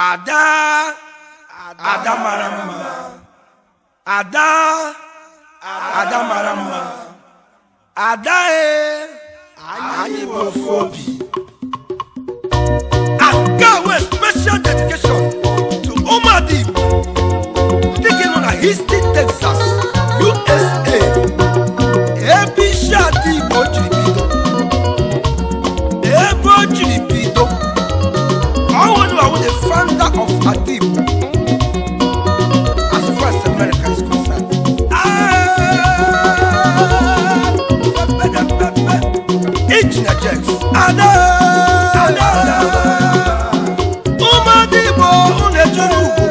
Ada, ada mara mma. Ada, ada mara mma. Ada e, anyị bụ ofu obi. Nke a wee special dedication to ụmụada Igbo ndị gị nọ na Houston, Texas, USA, ebe isi ada Igbo jiri bido, ebe o jiri bido. Ọwụ the founder of Ada Igbo as far as America is concerned. Ah, Engineer Jex, Ada, Ada, ụmụada Igbo, unu ejuru ugwu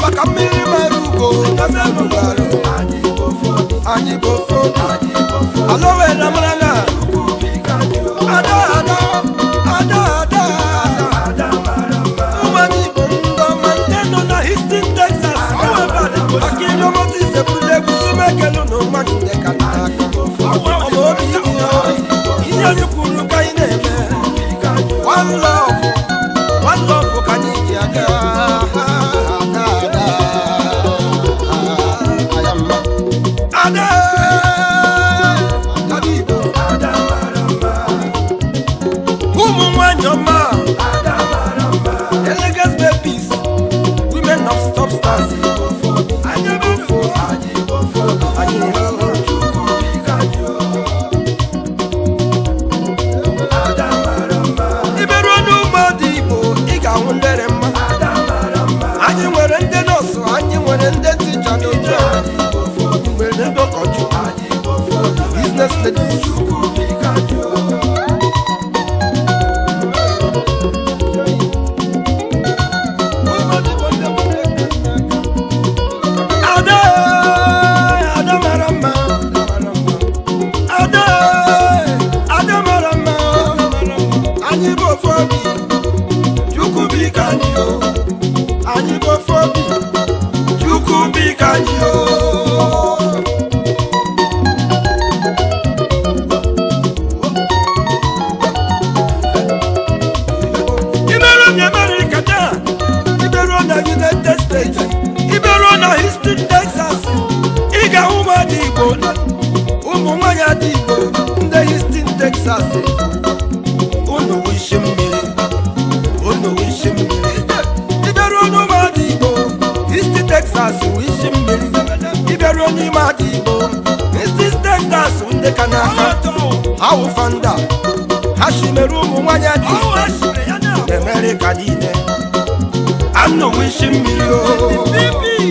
maka mmiri mara ugo. Anyị bụ ofu obi. Ala were mara na ada, ada, ada, ada, ụmụada Igbo ndị ọma, ndị nọ na Houston, Texas. Akịrị ọmọtụ isepụrụ egwu sumekelu na ụmụanyị ndị ka n'aka ọma obi dị ya. Ihe anyị kwuru ka anyị na-eme. One love, one love ka anyị ji aga. Ada, ada, aya mma. Ada, ada Igbo, ụmụ nwanyị ọma, elegant babies, women of substance. Anyị bụ ofu, anyị bụ. Iberuo n'ụmụada Igbo, ị ga-ahụ ndere mma. Anyị nwere ndị nọọsụ, anyị nwere ndị teacher n'otu anyị nwere ndị ụkọchukwu, business ladies. Ada, ada mara mma. Ada, ada mara mma. Anyị bụ ofu obi. Chukwu biko anyị o. Anyị bụ ofu obi. Chukwu biko anyị o. Imeruo na America taa, imeruo na United States, imeruo na Houston, Texas, ị ga-ahụ ụmụada Igbo, ụmụ nwanyị ada Igbo ndị Houston, Texas. Unu wụ isi mmiri, unu wụ isi mmiri. Ịbịaruo n'ụmụada Igbo Houston, Texas, wụ isi mmiri. Ịbịaruo n'ime ada Igbo Houston, Texas, ndị ka n'aka ha wụ founder, ha shimere ụmụ nwanyị ada Igbo n'Amerịka niile. Anụ wụ isi mmiri o.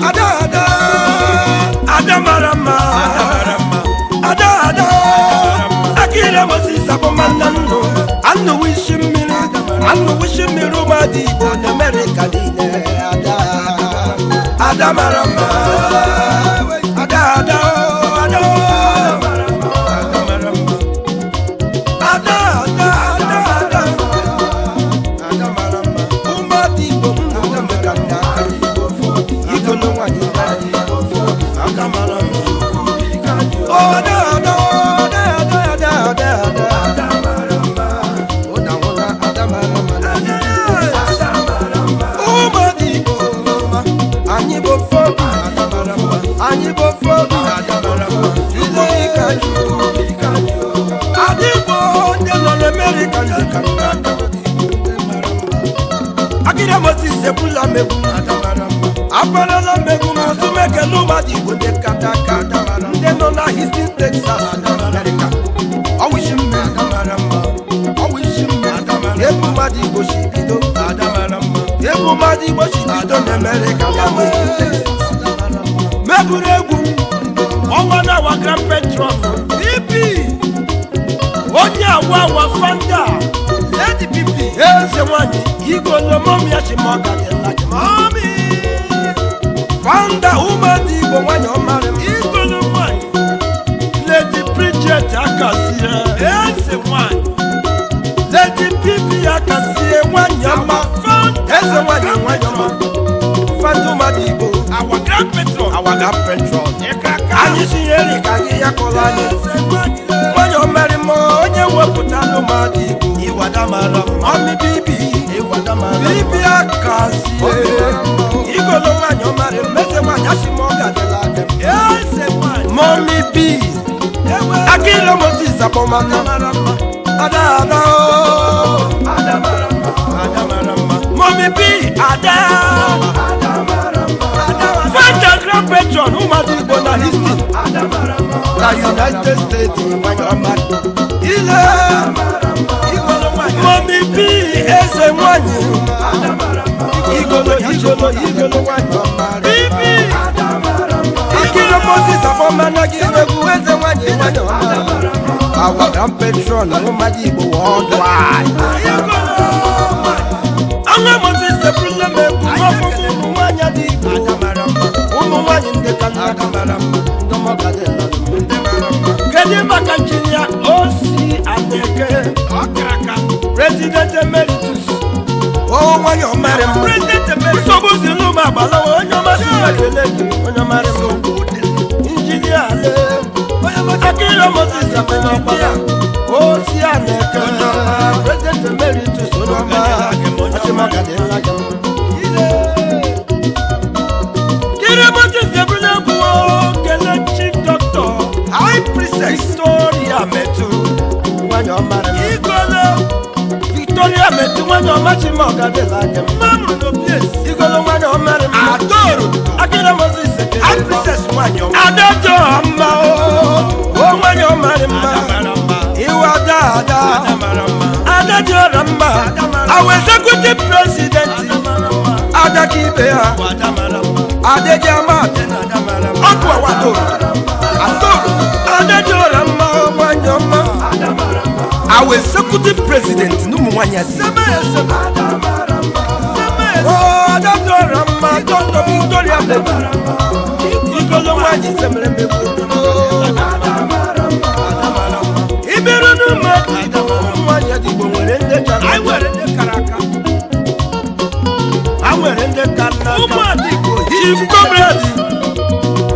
Ada, ada, ada mara mma. Ada, ada, akịrị Moses abụmanna nnụ. Anụ wụ isi mmiri, anụ wụ isi mmiri ụmụada Igbo n'Amerịka niile. Ada, ada mara mma. Ada, ada, ada, ada mara mma. Ada, ada, ada, ada, ada mara mma. Ụmụada Igbo m na ụmụ ka nna igolo nwanyị. Ada mara mma. Ada, ada, ada, ada, ada, ada, ada ụda nwụna. Ada mara mma. Ụmụada Igbo ọma, anyị bụ ofu obi. Anyị bụ ofu obi. Chukwu biko anyị. Ada Igbo ndị nọ n'Amerịka, ndị ka nna akịrị Moses ebula megbu aparala megbu ma ọzụmekele. Ụmụada Igbo ndị kata aka, ndị nọ na Houston, Texas, America, ọwụshi mmiri, ọwụshi mmiri. Ebe ụmụada Igbo si bido, ebe ụmụada Igbo si bido na America na Houston, Texas. Meburu egwu ọnwa na our grand patron BP, onye awa awa founder, Lady BP, eze nwanyị igolo ya chimogadịla mami, founder ụmụada Igbo, nwanyị ọmarị m, igolo nwanyị, Lady Bridget Akazie, eze nwanyị, Lady PP Akazie, nwanyị ọma, eze nwanyị, nwanyị ọma, founder ụmụada Igbo, Our grand patron. Our grand patron. Anyị sinyere ka gị ya kọrọ anyị nwanyị omeri m, onye wepụtara ụmụada Igbo. Iwada mara mma. Mami bibi. Bibia kazie igolo nwanyị ọmarị mmeze nwanyị asị m ọ gadịla gị. Mọmi bi akịrị Moses akpọmaka ada ada o. Mọmi bi ada Fanta Grand Patron ụmụada Igbo na Houston na United States nwanyị ọma ile. Mọmi bi eze nwanyị igolo igolo igolo nwanyị ọma bibi Ikiri Moses akpọmana gị egwu eze nwanyị nwanyị ọma. Our Grand Patron ụmụada Igbo worldwide. Anwa Moses ebula m egwu ọkpụkpụ ụmụ nwanyị dị Igbo, ụmụ nwanyị ndị ka nna ka mara mma. Kedu maka injinia osi Aneke, President Emeritus o nwanyị ọmarị mma nsogbu dị n'ụmụ agbalawa onye ọmasị ekele gị onye ọmarị mma injinia ale Akịrị Moses akpịnọkpara osi Aneke, President Emeritus onye ọma achịmakadịla gị mma. Kiri Moses ebule egwu kele Chief Doctor High Princess Victoria Metu nwanyị ọmarị mma. Igolo Victoria Metu nwanyị ọma chima ọgadịla gị mma. Igolo nwanyị ọmarị mma Akịrị Moses ekele High Princess nwanyị ọma. Adájọ́ ọmọ o nwanyị ọmarị mma iwe ada ada adájọ́ ọ̀rọ̀ mma. Our executive president adaka ibe ha adeji amat ọkụ awatoro atoro adájọ́ ọ̀rọ̀ mma nwanyị ọma. Our executive president n'ụmụ nwanyị adị. Adájọ́ ọ̀rọ̀ mma Dr. Victoria Metu igolo nwanyị semere megbu iberu n'ụmụ ụmụ nwanyị dị Igbo nwere ndị chara Anyị nwere ndị kara aka. Ha nwere ndị ka nna aka. Ụmụada Igbo. Chief Comrade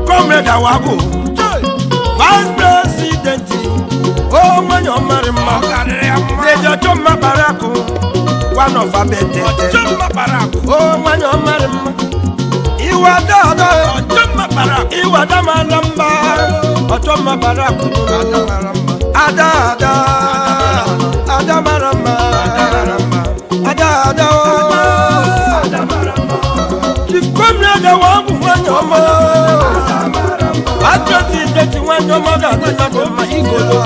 Comrade Awago Vice President o nwanyị ọmarị mma. Ọ karịrị ya mma. Lady Ọchọmma Barakụ one of Abetete. Ọchọmma kpara akụ. O nwanyị ọmarị mma iwe ada ada. Ọchọmma kpara akụ. Iwe ada mara mma Ọchọmma Barakụ ada ada ada mara mma ada ada o. Chief Comrade Awago nwanyị ọma Patriot nwanyị ọma ga-adịla gị mma igolo.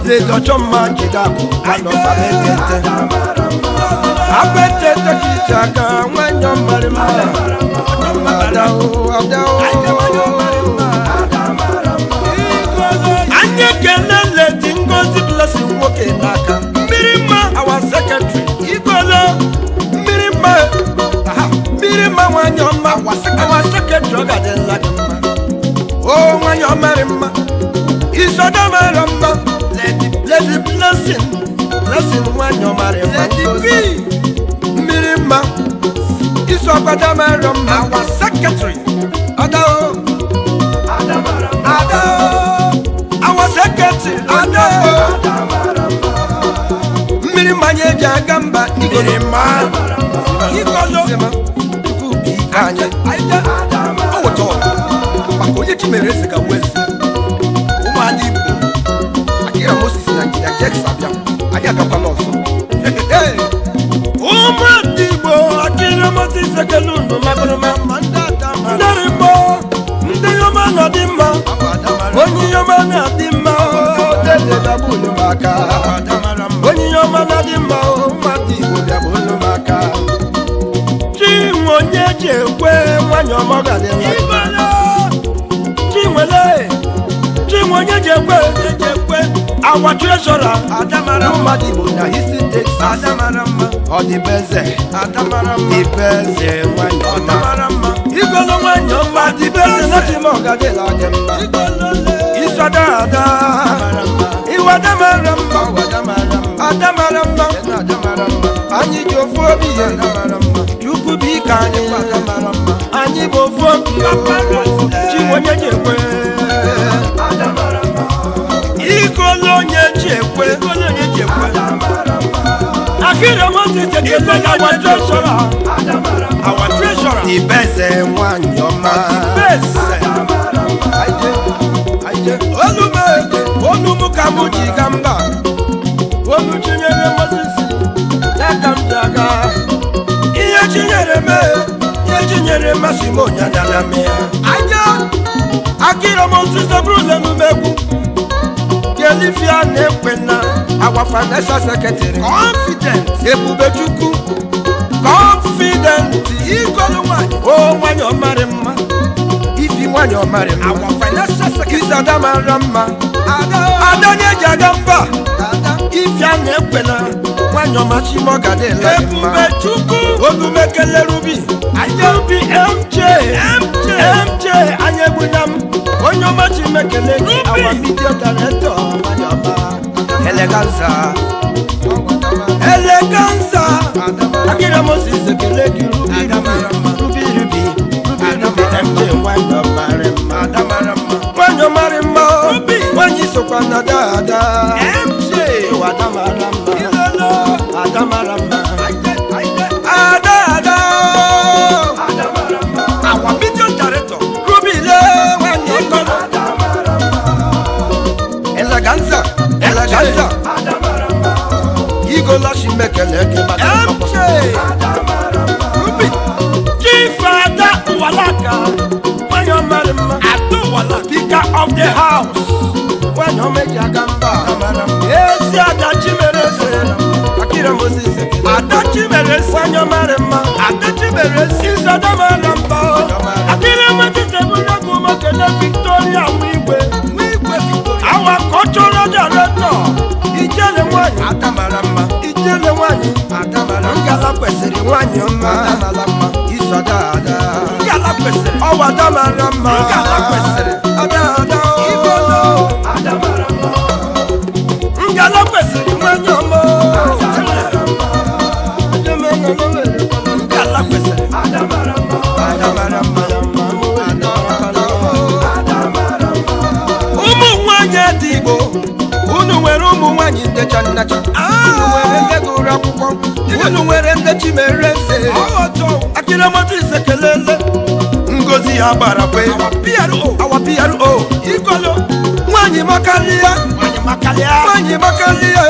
Lady Ọchọmma jide akụ one of Abetete Abetete ka iji aka nwanyị ọmarị mma ada o ada o. Anyị ekele Lady Ngozi Blessing nwoke n'aka mmiri mma our secretary igolo mmiri mma aha, mmiri mma nwanyị ọma our secretary ọ ga-adịla gị mma o nwanyị ọmarị mma isoda mara mma Lady Lady Blessing Blessing nwanyị ọmarị mma. Lady B. Mmiri mma isọkwada mara mma Our secretary. ada o ada o our secretary ada o mmiri mmanya eji aga mba igolo. Mmiri mma. Igolo Chukwu bụ ike anyị. O weta ọgụ maka onye chi mere eze ga wee eze. Ụmụada Igbo Akira Moses na Injinia Jex abịa anyị agakwala ọzọ. Ụmụada Igbo Akịrị Moses ekele unu magụrụma ndị rigbo ndị ọma na-adị mma onye ihe ọma na-adị mma o dede bịagbu unu m aka onye ihe ọma na-adị mma o ụmụada Igbo bịagbu unu m aka Chinwe onye ji ekwe nwanyị ọma ọ ga-adị mma Chinwele Chinwe onye ji ekwe awa treasurer ụmụada Igbo na Houston Texas ọdịbeze dịbeze nwanyị ọma igolo nwanyị ọma dịbeze na chima ọgadịla dị mma isọda ada iwada mara mma ada mara mma anyị ji ofu obi ya Chukwu bụ ike anyị anyị bụ ofu obi Chinwe onye ji ekwe igolo onye ji ekwe Akira Moses ekele our treasurer. Our treasurer. Ibeze nwanyị ọma. Bese. Aije, aije. Olume olu m ka mụ ji ga mba. Olu Chinyere Moses ya ka m ji aga. Ihe Chinyere mee, ihe Chinyere masị m onyanya na ya. Aije. Akira Moses bụrụla emume egwu. Kelifia na-ekwe na Our financial secretary. Confident. Ebubechukwu. Confident. Igolu nwanyị. O nwanyị ọmarị mma. Ifi nwanyị ọmarị mma. Our financial secretary. Isada mara mma. Ada onye eji aga mba. Ada. Ife a na-ekwe na Nwanyị ọma Chimọgadịla dị mma. Ebube Chukwu Olumekele Ruby Ruby MJ MJ MJ anya egbuna m onye ọma Chimekele gị our media director nwanyị ọma. Eleganza. Eleganza. Akira Moses ekele gị Ruby Ruby Ruby Ruby Ruby Ruby MJ nwanyị ọmarị mma. Nwanyị ọmarị mma nwanyị sokwa na dada MJ. Ewa ada mara mma. Ada mara mma. Ada ada. Our media director. Ruby le nwanyị ọma. Eleganza. Eleganza. Igola Chimekele gị maka MJ. Ruby. Chief Ada Uwalaka. Nwanyị ọmarị mma. Ada Uwalaka. Speaker of the house. Nwanyị ọma eji aga mba. Ezi Ada Chimereze. Akira Moses ekele. Ada Chimereze. Nwanyị ọmarị mma. Ada Chimereze. Isada mara mma. Akira Moses ebulegu mokele Victoria Nwigwe. Nwigwe Victoria. Our cultural director. Ijele nwanyị. Ada mara mma. Ijele nwanyị. Ada mara mma. Ngala kwesịrị nwanyị ọma. Ada mara mma. Isada ada. Ngala kwesịrị. Ọwa ada mara mma. Ngala kwesịrị. Ada ada. Igolo. Ngala kwesịrị nwanyị ọma. Ngala kwesịrị. Ada mara mma. Ada Ụmụ nwanyị dị Igbo, Unu nwere ụmụ nwanyị ndecha nnacha. Unu nwere ndị gụrụ akwụkwọ. Unu nwere ndị chimere eze. Akira Moses ekelele. Ngozi ya gbara kwe. PRO. Our PRO. Igolo. Nwanyị makarịa. Nwanyị makalịa. Nwanyị makarịa.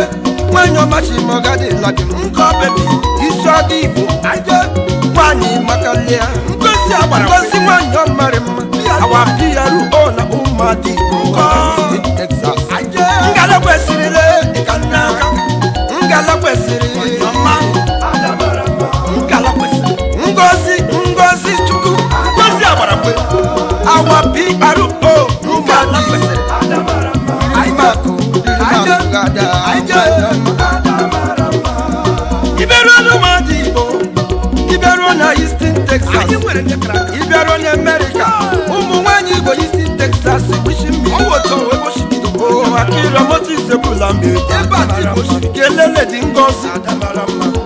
Nwanyị ọma Chimọgadịla dị mma. Nkọ bebi. Isi ọdị Igbo. Nwanyị makarịa. Ngozi agbara kwe. Ngozi nwanyị ọmarị mma. Our PRO na ụmụada Igbo. Texas. Ngala kwesịrị Ịkanna. Ngala kwesịrị. Ọma. Ngala kwesịrị. Ngozi Ngozi Chukwu. Ngozi agbara kwe. Our PRO ụmụada Igbo. Makụ, Aije. Iberuo n'ụmụada Igbo. Ịbịaruo na Houston, Texas. Anyị nwere ndị kara aka. Ịbịaruo na America. Ụmụ nwanyị Igbo Houston, Texas. Wishing me. Ọwụ otu ọwụ ebe o si bido. O Akira Moses ebula m ebe. Ebe a ka Igbo siri. Kelele dị Ngozi.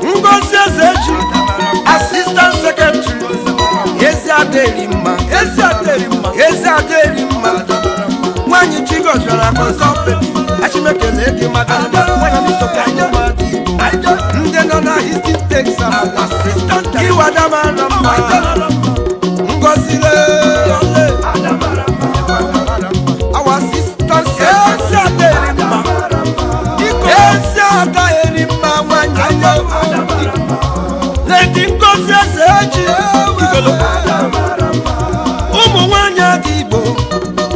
Ngozi Ezechi. Assistant Secretary. Ezi Aderi mma. Ezi Aderi mma. Ezi Aderi mma. Nwanyị Chigozara agọzi. Achimekele gị maka nwanyị Mr. ụmụada Igbo. Ndị nọ na Houston, Texas. Assistant Iwada mara mma. Ngozi le. Our assistant secretary. Ezi Aderi mma. Ezi ada eri mma nwanyị ọma. Lady Ngozi Ezechi. Igolo. Ụmụ nwanyị ada Igbo,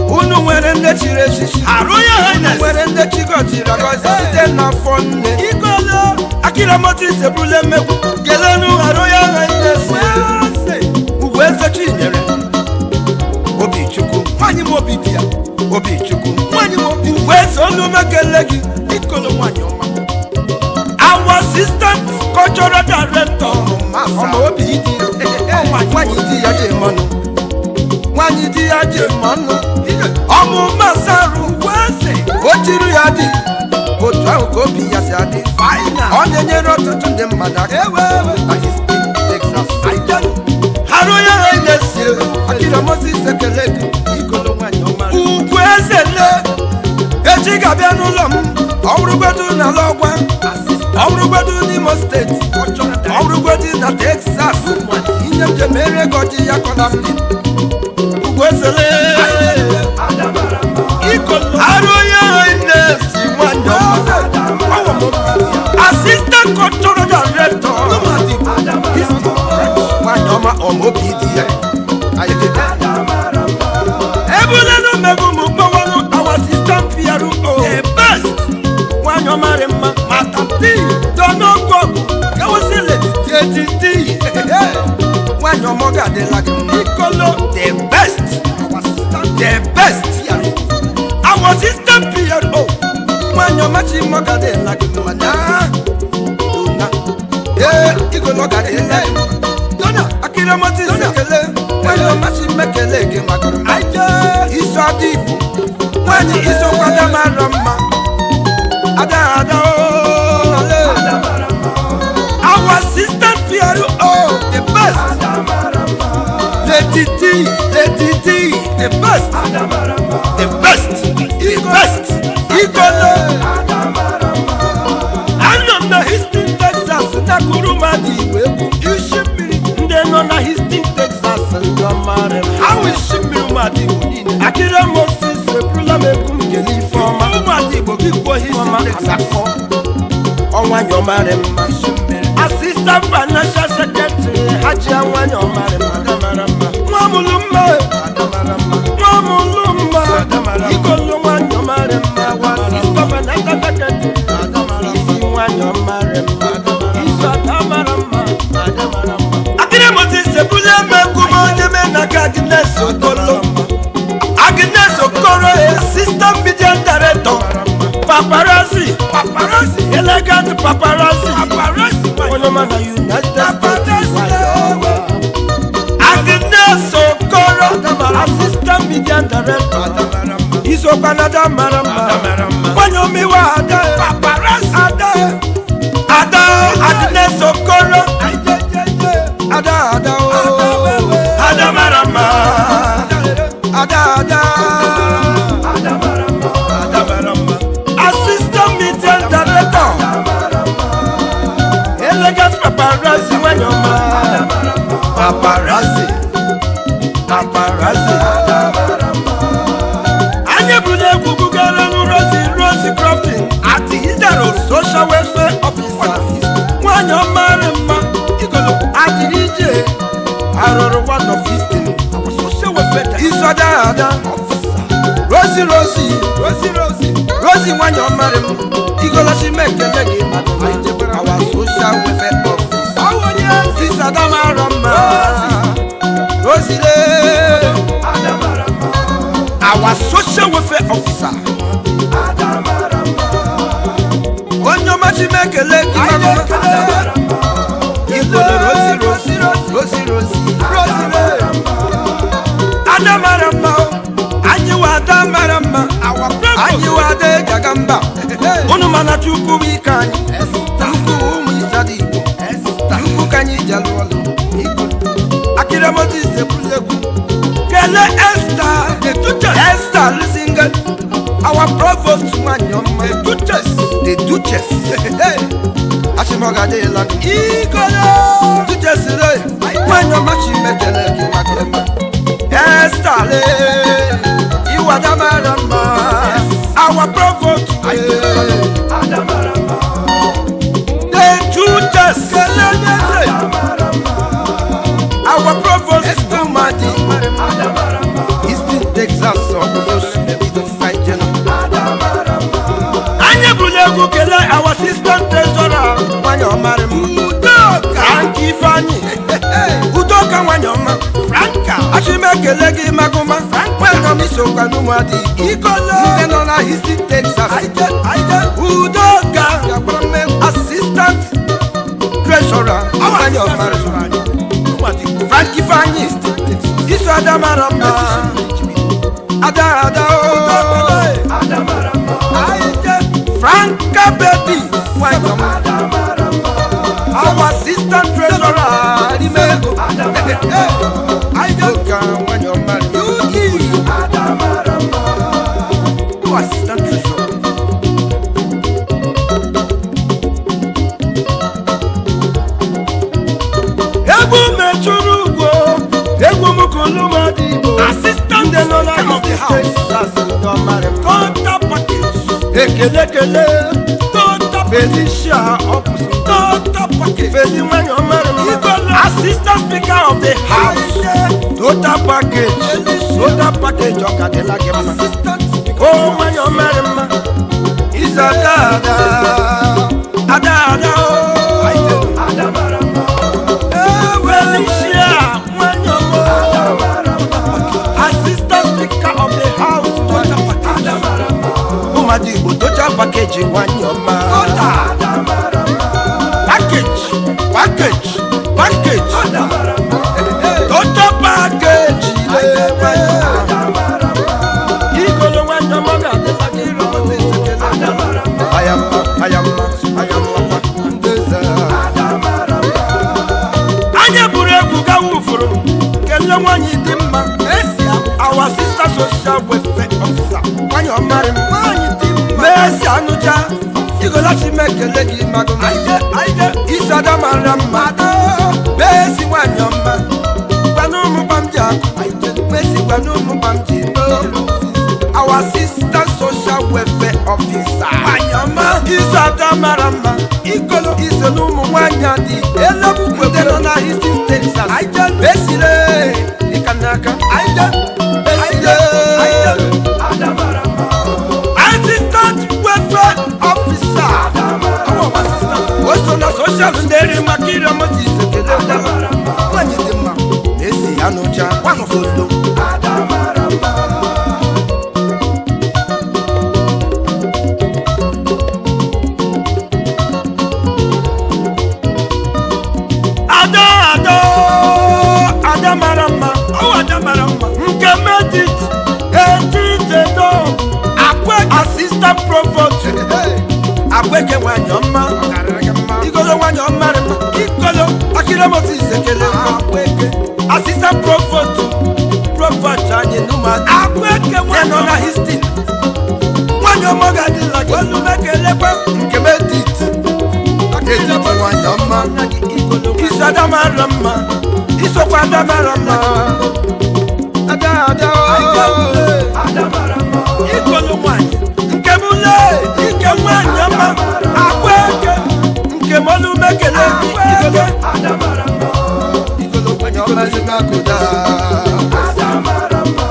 unu nwere ndị chiri echichi. Her Royal Unu Highness. nwere ndị chi gọziri agọzi site n'afọ nne. Igolo. Akira Moses ebula emegbu. Kelenu Her Royal Highness. Ugwu eze Chinyere. Obichukwu. Nwanyị m obi dị ya. Obichukwu. Nwanyị m obi. Ugwu eze Olumekele gị. Ikolo nwanyị ọma. Our assistant cultural director. Ọma obi dị. Nwanyị di ya ji mmanụ. Nwanyị di ya ji mmanụ. Ọmụma sarụ. Ugwu eze. O chiri ya dị. Otu ahụ ka obi ya si adị. Final. Ọ na-enyere ọtụtụ ndị mmadụ aka. Ewe ewe. Na Houston, Texas. Aijanu. Her Royal Highness. Akira Moses ekele gị. Ikolo nwanyị ọma. Ugwu eze le. Echi ga-abịa n'ụlọ m. Ọ bụrụgodu n'ala ọgwa. Ọ bụrụgodu n'Imo Steeti, ọ bụrụgodị na Texas, ihe m ji mere ego ji ya kọla m. Ugwezele arụ onye na-esi nwanyị ọma, assistant cultural director. Nwanyị ọma, ọmaobi dị ya. Ebulenu mmegbu m kpọwanụ our assistant PRO, the best, nwanyị ọma rị mma, matati donogwogu kewosile Tetiti nwanyị ọma, ọ ga-adịla gị mma. Ikolo, the best, the best, our assistant PRO. Nwanyị ọma, chi mma, ọ ga-adịla gị mma na dona. Ee, igolo, ọ ga-adịla gị mma. Dona Akịrịmọtị ekele, nwanyị ọma, chi mekele gị makụrụ mma. Iso ada Igbo nwanyị, iso kwada mara mma, ada ada o. Our assistant PRO, the best. Letiti, letiti, the best, the best, the best. Igolo. Anọ m na Houston, Texas, nakụrụ mmadụ Igbo egwu isi mmiri. Ndị nọ na Houston, Texas, ndị ọma rị m ha wụ isi mmiri. Ụmụada Igbo niile, Akịrị Moses eburula m egwu m kele Ifeọma. Ụmụada Igbo, gị kwuo Houston, Texas, ọnwa nyọmarị mma, assistant financial secretary ha ji nwanyị ọmarị mma, nwa mụlụ mma, nwa mụlụ mma, ikolu nwanyị ọmarị mma, assistant financial secretary, isi nwanyị ọmarị mma, isi ọta mara mma. Akịrị Moses ebula m egwu m onye me na ka Agnes Okolo, Agnes Okoro, assistant media director, paparazzi, paparazzi, elegant paparazzi, paparazzi, onye ọma na United States. Agnes Okoro, assistant media director, isokwanada mara mma, nwanyị omiwa, ada paparazzi, ada ada, Agnes Okoro, Ada ada o. Ada mara mma. Ada ada. Assistant media director, elegant paparazzi, nwanyị ọma, Paparazzi, paparazzi. Anyị bụrụ egwu bugara Rosie, Rosie Crofton at Hidaro, social welfare officer, nwanyị ọma rị mma, Igolo. Adịrị ije Arụrụ one of Houston. Isọda ada. Rosie, Rosie, Rosie, Rosie, Rosie, nwanyị ọmarị m. Igolo, chi m ekele gị maka our social welfare office. Isọda mara mma. Rosie le. Our social welfare officer. Onye ọma, chi m ekele gị maka Igolo, Rosie, Rosie, Rosie, Rosie, Rosie le. Ada mara mma o. Anyị wa ada mara mma. Anyị wada eji aga mba. Unu mana Chukwu bụ ike anyị. Chukwu, ụmụ Ịchada Igbo, Chukwu ka anyị ji alụ ọlụ. Akịrị Moses ebulu egwu kele Esther, the Duchess, Esther Lusinga, our provost, nwanyị ọma, The Duchess, the Duchess, achịmọgadịla. Igolo. Duchess re, nwanyị ọma, chimekele gị maka mma. Esther le, Iwada mara mma. Our provost, the Duchess, kele nyeze our provost. Esther Madi, Eastern Texas, ọbụrụ Saijena. Anyị bụrụ egwu kelee our assistant treasurer, Nwanyị ọmarị m. Udoka Frank Ifeanyi Udoka, nwanyị ọma. Franka, Achimekele gị magụma nwanyị ọma, isokwa n'ụmụada Igbo Igolo. Ndị nọ na Houston, Texas. Aije Udoka, Gakwara mmegbu. Assistant treasurer, nwanyị ọmarị m. Frank Ifeanyi, iso ada mara mma, Ada ada o. Franka baby, Nwanyị ọma. Our assistant treasurer. N'ime ego. Udoka, nwanyị ọma. Our assistant treasurer. Texas ndị ọmarị mma. Total package. Ekele ekele. Total Felicia Ọpụsụ. Total package. Feli nwanyị ọmarị mma. Igolo assistant speaker of the house. Total package. Total package ọ ka dịla gị mma. Assistant speaker. O nwanyị ọmarị mma. Isa ada ada. Ada ada o. Adamara mma. Felicia nwanyị ọma. Assistant speaker of the house. Total package. Adamara mma. Ụmụada Igbo total package nwanyị ọma. Total Package. Package. Package. Adamara mma. Total package. Le nwanyị ọma. Igolo nwanyị ọma ga-adịla gị mma. Adamara mma. Ayamma, ayamma, ayamma kwa ndị eze. Anya buru egwu gawa ufuru Kelee nwanyị dị mma. Our sister social welfare officer. Nwanyị ọmarị mma. Nwanyị dị mma. Mercy Anụcha. Igolachi m ekele gị magụ m. Aije Isi ada mara mma. Mercy nwanyị ọma. Gwanụ ụmụ gbam ji akụ. Mercy gwanụ ụmụ gbam ji eme. Our sister social welfare officer. Nwanyị ọma. Isi ada mara mma. Igolo Iso n'ụmụ nwanyị adị. Elebukwe Ndị nọ na Houston, Texas. Aije Mesile ịka n'aka. Aije Mesile. Aije Adamara mma. Assistant welfare officer. Our sister. O so na social ndị eri maka iri ọmụ ji ise kele Adamara mma. nwanyị dị mma na-esi ya n'ụcha nwanọfodo. Adamara mma. Ada ada ada mara mma. Oh, ada mara mma. Nke medit etitedo akwa assistant provost Akweke nwanyị ọma. Igolo nwanyị ọma dị mma. Ikolo Akịrịmọtụ ise kele mma. Akweke Assistant provost provost anyị n'ụmụada. Akweke Ya nwanyị nọ na ọma. Houston. Nwanyị ọma ga-adịla gị. Olumekelekwe Nke medit etiti nwanyị ọma. Ikolo Isi ada mara mma. Isokwa ada mara mma. Ada ada ooo. Adamara mma. Ikolo nwanyị Nke m lee. Ike nwanyị ọma. Akweke Nke m olu mekele gị. Igolo. Adamara mma. Igolo nwanyị ọma si n'akụda. Adamara mma.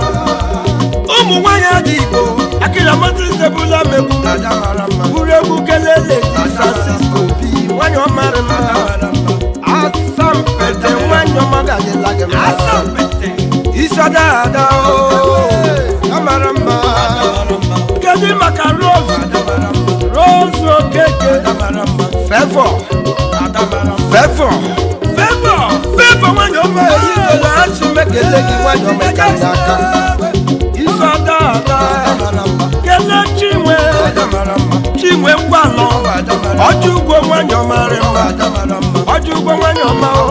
Ụmụ nwanyị adị Igbo. Akịramọtụ sebụla megbu Ada mara mma. buru egwu kelele Di Francisco Bi. Nwanyị ọma dị mma. Asampete nwanyị ọma ga-adịla gị mma. Asampete Isi ada ada ooo. Amara mma. Kedu maka Rose Rose Okeke Favour. Favour. Favour Favour nwanyị ọma. Igolo achị mekele gị nwanyị ọma ka ndị aka. Isi ada ada kele Chinwe Chinwe Ngwalọ ọjọ ugwo nwanyị ọma rị mma ọjọ ugwo nwanyị ọma o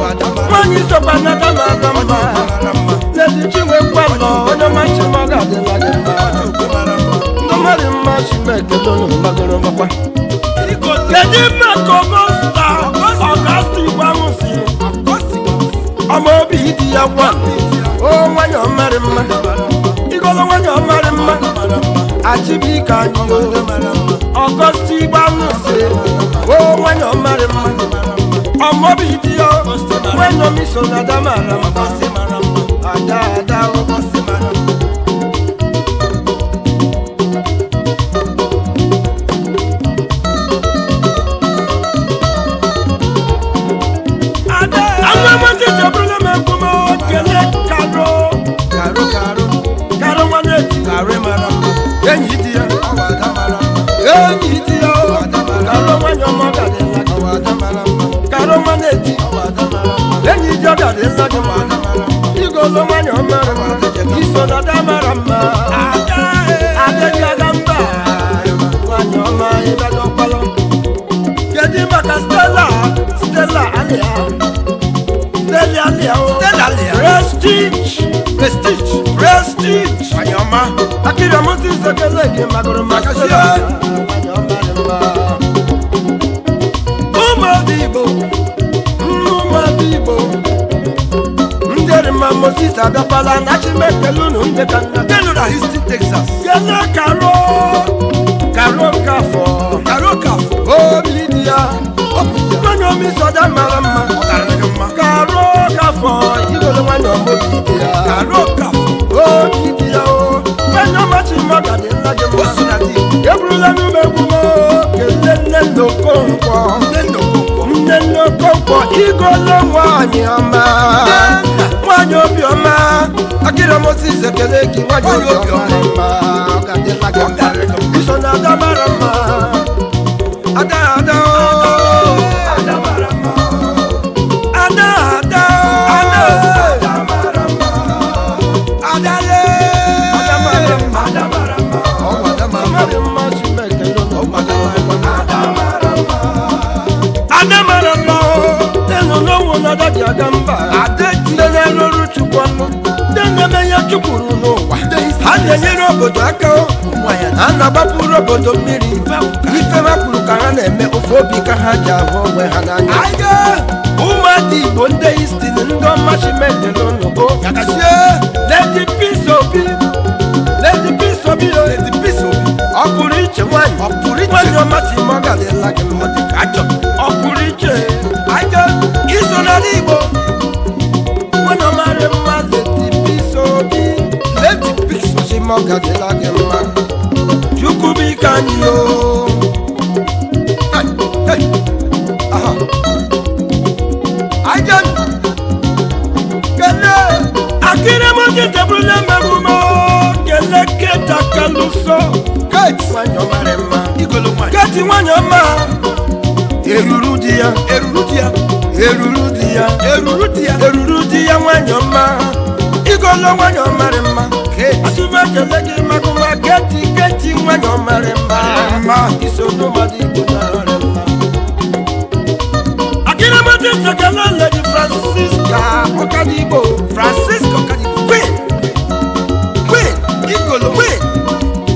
nwanyị sokwa na ada mara mma Lady Chinwe Ngwalọ onye ọma Chima ga-adịla gị mma. Ndị mmadụ mma Chimekele unu magoro makwa. Kedu maka Ọgọsta Ọgọsta Igbo ahụ si Ọma obi dị ya gwa. O nwanyị ọma dị mma. Igolo nwanyị ọma dị mma. Achibike anyị o. Ọgọsta Igbo ahụ si O nwanyị ọma dị mma. Ọma obi dị ya. Nwanyị ọma iso na ada mara mma. Ada ada o. Àwọn ọmọ tí ìṣèbúrú ló mẹ́kún mọ́ kele karo Karo karo. karo wọn létí. Karo mara mma. Enyi di ya. Enyi di ya o. Karo wọn yọ ọmọ gàdé ńlá. Karo wọn létí. Enyi di ọ gàdé ńlá gị mma. Igolo nwanyị ọma mma. Iso na ada mara mma. Adé Adé mba. Nwanyị ọma ịbịa n'ọkpalọ. Kedu maka Stella Stella Alia Stella Alia o. Stella Alia. Prestige Prestige. Prestige. Nwanyị ọma. Akiri ọmụ tí ìṣèkele gị magoro maka Stella. Nwanyị ọma dị mma. Ụmụada Igbo ụmụada Igbo Ndị dị mma Akịrịma Moses abịakwala na Chimekele unu ndị ka nna. Ndị nọ na Houston, Texas. Kele Karo, Karo Kafọ. Karo Kafọ. Obi dị ya. Obi dị ya. Nwanyị omi sọda mara mma. Ọ gara gị mma. Karo Kafọ, igolo nwanyị ọma obi dị ya. Karo Kafọ. Obi dị ya o. Nwanyị ọma Chimọga dị nna gị O mma. si na di. Eburula n'ume egwu m o, kelee nne nna Okonkwo. Nne nna Okonkwo. Nne nne Okonkwo, igolo nwanyị ọma. Nwanyị obiọma. Akịrị Moses ekele gị, nwanyị Nwanyị obiọma obiọma. mma. Ọ ga-adịla gị Ọ ga-adịrị gị mma. Iso na ada mara mma. Ada ada o. Ada mara mma. Ada ada o. Ada. Ada mara mma. Ada le. Ada mara mma. Ada mara mma. Ọ bụ ada mara mma. Mma Chineke lụrụ. Ọ bụ ada mara mma. Ada mara mma. Ada mara mma o. Nenu n'onwe na ada ji aga mba. Ada ji. Ndị na-arụ ọrụ Chukwu ọnụ. Ndị na-eme ihe Chukwu ruru n'ụwa. Ha na-enyere obodo aka o. Ụmụ anyị Ha na-agbapụrụ obodo mmiri. Ife ha kwuru ka ha na-eme, ofe obi ka ha ji ahụ onwe ha n'anya. Anyị Ụmụada Igbo ndị Houston, ndị ọma Chineke lụrụ o. Yakasie. Lady Peace Obi, Lady Peace Obi o. Lady Peace Obi. Ọ pụrụ iche nwanyị. Ọ pụrụ iche. Nwanyị ọma Chimọga dịla gị mma. Ọ dị ka ajọ. Ọ pụrụ iche. Anyị Iso n'ala Igbo. Nwanyị ọma dị mma, Lady Peace Obi. Lady Peace Obi. Chimọga dịla gị mma. Chukwu bụ ike anyị o. Hey, hey. Aha. Anyị Kele Akịrị m ji tebụl emegbu m o. Kele Keta Kaluso. Kate. Nwanyị ọma dị mma. Igolo nwanyị. Keti nwanyị ọma. Eruru di ya. Eruru di ya. Eruru di ya. Eruru di ya. Eruru di ya nwanyị ọma. Igolo nwanyị ọma dị mma. Kate. Atụba ekele gị magụma Keti Keti nwanyị ọma dị mma. Mma. Iso n'ụmụada Igbo na-arị mma. Akịrị m ji ekele Lady Francisca Ọkadigbo. Francisco Okadigbo. Queen. Queen. Igolo. Queen.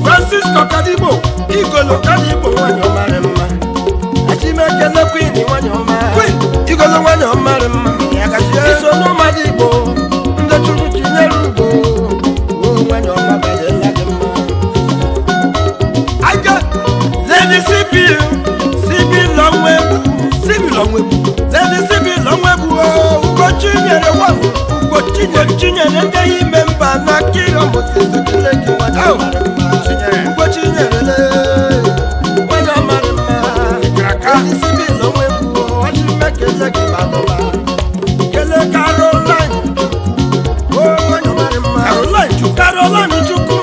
Francisco Ọkadigbo. Igolo. Ọkadigbo nwanyị ọma dị mma. Achimekele Queen nwanyị ọma. Queen. Igolo nwanyị ọma dị mma. Yakasie. Iso n'ụmụada Igbo ndị chụrụ chinyere ugo. O nwanyị ọma gadịla gị mma. Anyị Lady CB, CB Lọnwegbu, Sibi Lọnwegbu. Lady CB Lọnwegbu o, Ugochi nyere nwa Ugochi nyere. Ugochi nyere ndị ime mba na Akịrị Moses ekele gị nwanyị Au. ọma dị mma. Chinyere. Ugochi nyere le, nwanyị ọma dị mma. Kraka. Lady CB Lọnwegbu o, Achimekele gị madụma. Kele Caroline Chukwu, o nwanyị ọma dị mma. Caroline Chukwu. Caroline Chukwu,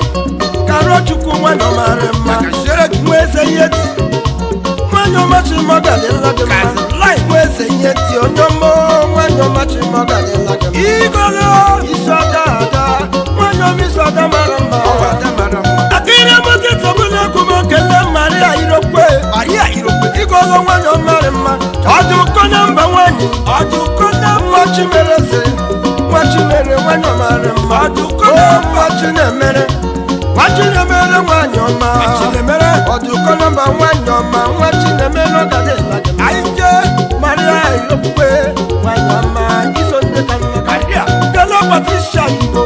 Caro Chukwu nwanyị ọma dị mma. Yakasiere gị. Nwa eze ihe ti nwanyị ọma Chimọga dịla gị mma. Caroline. Nwa eze ihe ti onye ọma nwanyị ọma Chimọga dịla gị mma. Igolo. Isi ọda ada nwanyị ọma isi ọda mara mma. Ọ bụ ada mara mma. Akịrị mụta tọbụla egwu m kele Maria Irokwe. Maria Irokwe. Igolo nwanyị ọma dị mma. Ọ dị ụkọ na mba nwanyị. Ọ dị ụkọ na Nwa Chimere eze. Nwa Chimere nwanyị ọma dị mma. Ọ dị ụkọ na O nwa Chinemere. Nwa Chinemere nwanyị ọma. Chinemere. Ọ dị ụkọ na mba nwanyị ọma. Nwa Chinemere ọ ga dịla gị mma. Anyị jee. Maria Irokwe nwanyị ọma. Iso nne ka nna ka. Maria. Kele Patricia Igbo.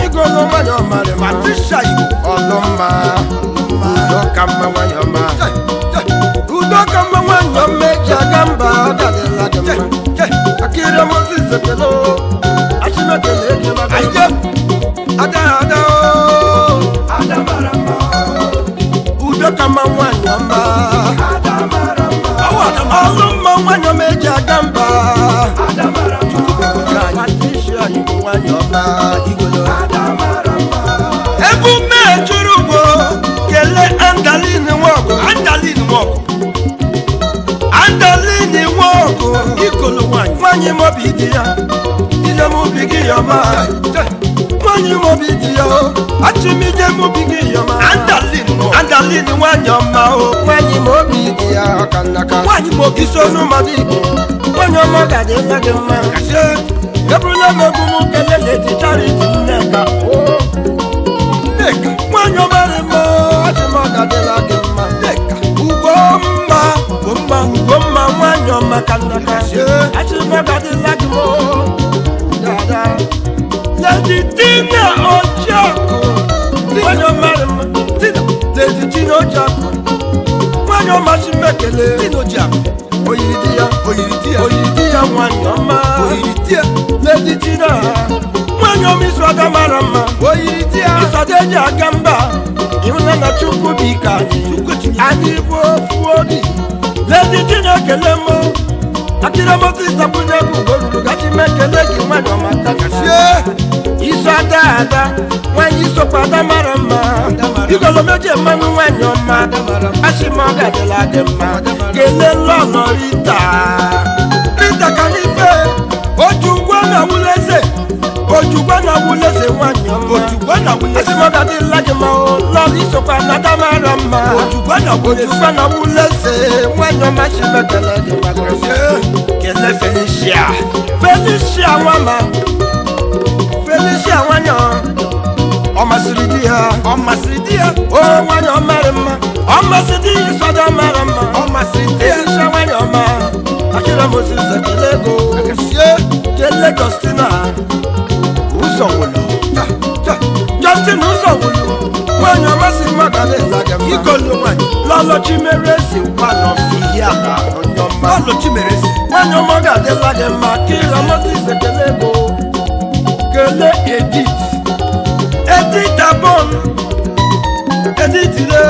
Igolo nwanyị ọma dị mma. Patricia Igbo. Ọlụmma. Udo ka mma nwanyị ọma. Jee, jee, Udo ka mma nwanyị ọma eji aga mba ọ gadịla gị jee, mma. jee. Akịrị Moses ekele o. Achimekele ekele maka Anyị jee. Ada ada o. Ada mara mma. Udo ka mma nwanyị ọma. Ada mara mma. Ọ bụ ada mara mma. Ọlụ mma nwanyị ọma eji aga mba. Ada mara mma. Patricia Igbo nwanyị ọma igolo. Ada mara mma. Egwu mmee juru ugbo kelee Andalin Nwọgụ. Andalin Nwọgụ. Andalin Nwọgụ. Igolo nwanyị. Nwanyị mobi di ya. Ije m ubi gị yọma. Jee. Nwanyị mobi di ya o. Achịmije m ubi gị yọma. Andalin Nwọgụ. Andalin nwanyị ọma o. Nwanyị mobi di ya ọka nnaka. Nwanyị mobi. Iso n'ụmụada Igbo. Nwanyị ọma ga-adịla gị mma. Kasie. Eburula m egwu m kele Lady Charity Nneka. O. Nneka. Nwanyị ọma dị mma, achị m ọ ga-adịla gị mma. Nneka. Ugomma, Ugomma. Ugomma nwanyị ọma ka nnaka. Kasie. Achị m ọ ga-adịla gị mma. Dada. Tina Ojiakụ, nwanyị ọmarị mma. Tina, Lady Tina Ojiakụ, nwanyị ọmasị m ekele. Tina Ojiakụ. Oyiri di ya, Oyiri di ya. oyiri di ya, nwanyị ọma. Oyiri di ya. Lady Tina, nwanyị ọma, isu ada mara mma. Oyiri di ya. Ịsọdị eji aga mba, ịhụna na Chukwu bụ ike anyị. Chukwu etinye. Anyị bụ ofu obi. Lady Tina, ekele m. Akịrị Moses takwunye egwu ugo ruru gachi m ekele gị, nwanyị ọma. Kachie. Iso ada, ada nwanyị, isokwa ada mara mma. Ada mara mma. Igolo meje mmanụ, nwanyị ọma. Ada mara mma. Asị m ọ gadịla dị mma. Ada mara mma. Kelee lọlọ Rita, Rita ka anyị fee Ojugbo na wuleze, Ojugbo na wuleze, nwanyị ọma. Ojugbo na wuleze. Asị m ọ gadịla gị mma o, lọlọ, isokwa na ada mara mma. Ojugbo na wuleze. Ojugbo na wuleze, nwanyị ọma, si m ekele gị maka. Kelee Felicia, Felicia nwama, Felicia nwanyị ọ masịrị di ya. Ọ masịrị di ya. O nwanyị ọ mara mma, ọ masị di ya, ịsọdọ mara mma. Ọ masịrị di ya. Felicia nwanyị ọma, akịrị Moses ekele ego. Kachie. Kele Justina ụzọ wụlụ. Cha cha. Justin ụzọ wụlụ, nwanyị ọma, si maka na-ele gị mma. Igolo nwanyị. Lọlọ Chimereze nwanọfi ya na onye ọma. Lọlọ Chimereze. Nwanyị ọma, ga-adịla gị mma. Kira Moses ekele ego. Kele Edith, Edith Abon, Edith le.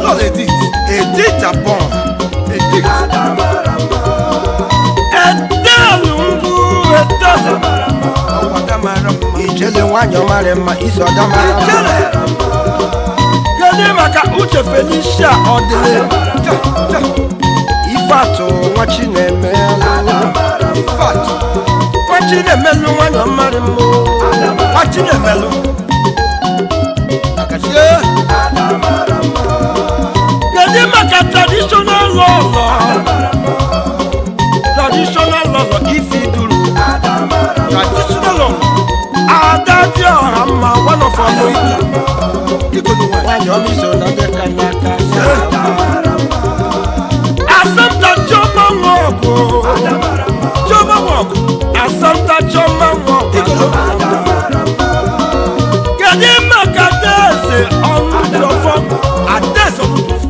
Lọlọ Edith. Edith Abon. Edith. Edel ngwu, Edel. Ọwọ́ ada mara mma. Ijele nwanyị ọmarị mma, iso ọda mara mma. Ijele. Kedu maka Uche Felicia Ọdịlị? Cha cha. Ifeatụ nwa Chinemelụ. Ifeatụ. Nwa Chinemelụ, nwanyị ọmarị mma. Nwa Chinemelụ. Kachie. Kedu maka traditional lọlọ, traditional lọlọ Ifi Duru? Traditional lọlọ. Ada dị ọha mma, one of our. Igolo nwanyị. Nwanyị ọma, iso na ndị ka n'aka. Asọmta Chioma Nwọgụ, Chioma Nwọgụ, Asọmta Chioma Nwọgụ. Igolo. Kedu maka Adaeze Ọnụjọfọ? Adaeze Ọnụjọfọ.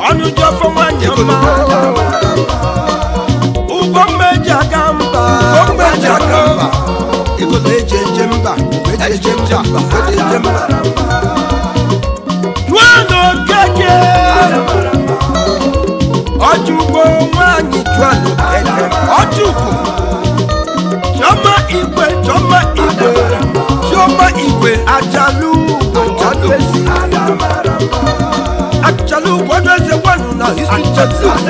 Ọnụjọfọ, nwanyị ọma, ụgwọ mmeji aga mba. Ụgwọ mmeji aga mba. Igolo eji eje mba. Eji eje mba. Eji eje mba. Juana Okeke, Ọjụgbo nwanyị, Juana Okeke. Ọjụgo. Chioma Igwe, Chioma Igwe. Chioma Igwe. Ajalu. Ajalu. Ezi Ajalu ọdụ eze gwanụ na Houston, Texas.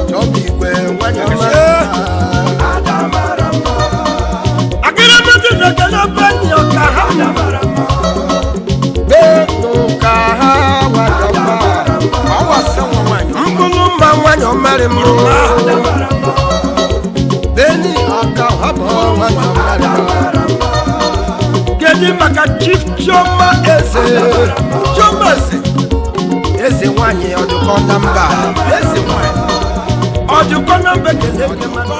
Chioma Igwe, nwanyị ọma. Akịrịmọdụ na-ekele Beni ọka ha, Benu ka ha nwanyị ọma. Ọwa sanwa nwanyị. Mkpụrụ mma, nwanyị ọmarị mụrụ. Beni ọka ha bụ nwanyị ọmarị mma. Kedu maka Chief Chioma Eze? Chioma Eze. Eze nwanyị ọdụkọ na mba. Eze nwanyị. Ọdụkọ na mba, ekele gị maka.